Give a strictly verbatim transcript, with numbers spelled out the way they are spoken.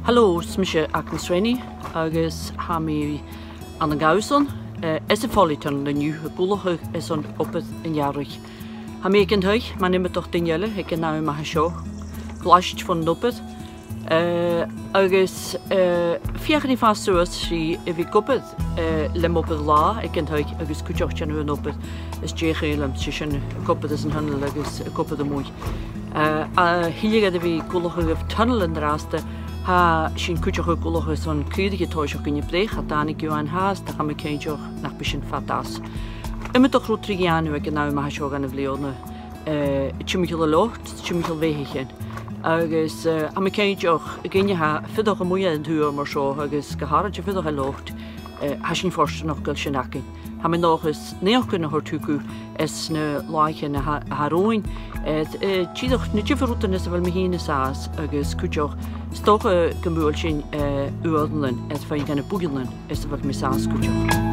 Hello, is mise Agnes Rennie agus tha mi ann an Gabhsann, eh, anns a' Folly Tunnel an-diugh, a' coiseachd airson obair an earraich. Tha mi aig an taigh, mar iomadach duine eile aig an àm a tha seo, glaiste bhon obair. Eh, agus, eh, feuchainn ri fàs suas ri a bhith ag obair, eh, le m' obair-latha aig an taigh agus cuideachd a' dèanamh an obair as dèidh a' chogaidh, 's e sin ag obair anns an tunnel agus ag obair a-muigh. Eh, a thuilleadh air a bhith a' coiseachd air tunnel an-dràsta, tha sinn cuideachd a' coiseachd airson caoraich a tòiseachadh gun a' breith, cha tàinig e an-dràsta, tha mi cinnteach nach bi sin fada às. Iomadach rud ri dhèanamh aig an àm a tha seo dha na bliadhna, eh, timcheall an lot, timcheall bheathaichean. Agus, eh, tha mi cinnteach, gin a tha a' fuireach a-muigh air an t-saoghal mar seo, agus gu h-àraidh a' fuireach air lot, eh, tha sinn fortanach gu bheil sin againn. Tha mi an dòchas naidheachdan a thoirt thugaibh anns na làithean a tha, a tha romhainn, eh, eh, dìreach na diofar rudan anns a bheil mi fhìn an sàs, agus cuideachd, 's dòcha gum buail sinn, eh, uaireannan, eh, fhèin dha na buidhnean anns a bheil mi an sàs cuideachd.